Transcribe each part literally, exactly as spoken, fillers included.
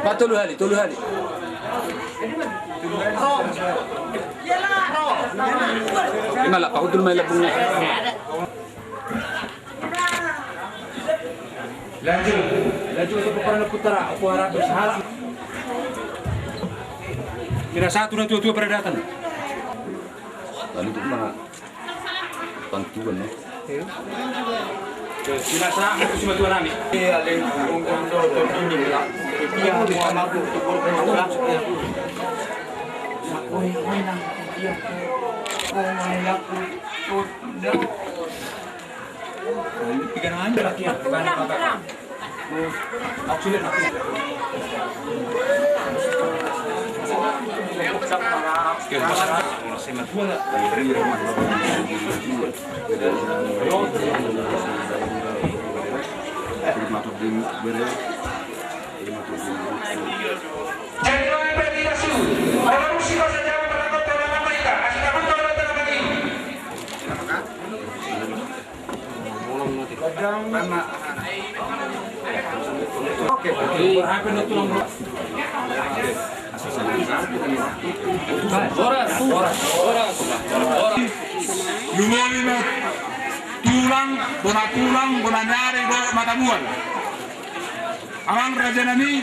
Pak, tolu hali, tolu hali. Ima lah, pahutul mai labungna. Laju, laju untuk peperan utara, aku harap bersahabat. Tidak satu dan tua-tua pada datang. Lalu itu mana? Pantuan, ya. Sila sa, aku cuma tuan nami. Iya, leng, gonggong do, do, ini, lah. Iya, mau amat, tuh, tuh, tuh, tuh, tuh. Oi, oi, nang, iya. Oh, oi, aku. Oh, dah. Tiga nang, lagi, ya. Tulang, tulang. Lumobi ma tulang, bona tulang, bona ni ari dohot mata mual. Amang raja nami,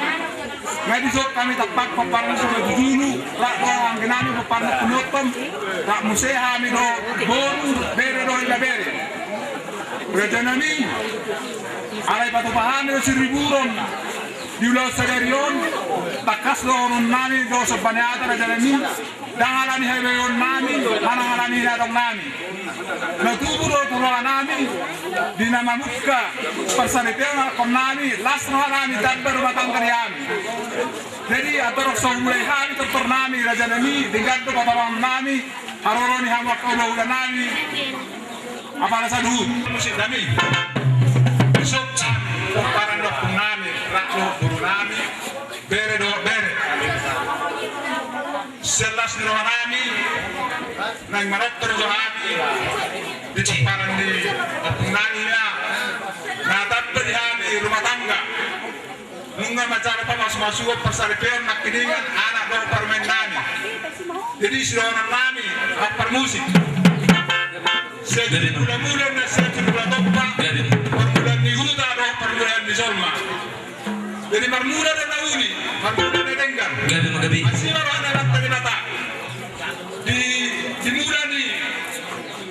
nga dison hami tampak pomparan ni Sumajujulu, rap dohot anggi nami pomparan ni Pinotom, rap muse hami dohot boru, bere dohot ibebere. Raja nami, alai patupa hami do siriburon di ulaon sadari on, tangkas do dohonon nami dohot somba ni hata raja nami, ndang alani habebeon nami, manang alani na adong nami. Na tubu do tulang nami di na mamungka parsaripeon anakkon nami, las roha nami tanda rumah tangga di hami. Jadi andorang so mulai hami tortor nami raja nami, denggan do patolongan nami, haroro ni hamu angka hulahula nami. Apala saluhut musik nami. Besok pomparan ni ompung nami, rap dohot boru nami, bere dohot bere. Sian las ni roha nami, naeng manortor jo hami di pomparan ni ompung nami na, na tanda di hami rumah tangga. Nunga manjalo pamasumasuon parsaripeon nangkiningan anak dohot parumaen nami. Jadi sidohonon nami, rap parmusik. Sian Sinulamula na sian Sinulatompa, parmulaan ni huta dohot parmulaan ni jolma. Jadi marmula do na uli, marmula na denggan. Asi ma roha ni Amanta Debata. Di, di mula ni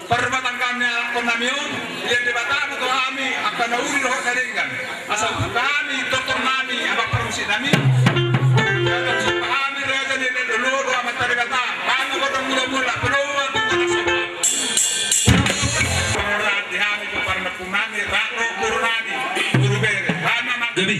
parrumatanggaon ni anakkon nami on, ia Debata ma tu hami angka na uli dohot na denggan. Asa hubuka hami tortor nami, amang parmusik nami. Ia asa hubuka hami raja ni lolo dohot Amanta Debata. Bangga gondang mulamula, peloa tu tanah sopa. Di hami pomparan ni ompung nami, rap dohot boru nami, boru bere. Hami ma. Jadi.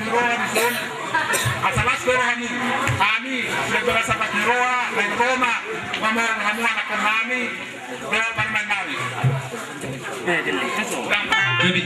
Roha di son, asa las do rohamu. Hami sian bagasan batu ni roha, naeng ro ma mamoloi hamu anakkonnami dohot parumaennami. Jadi,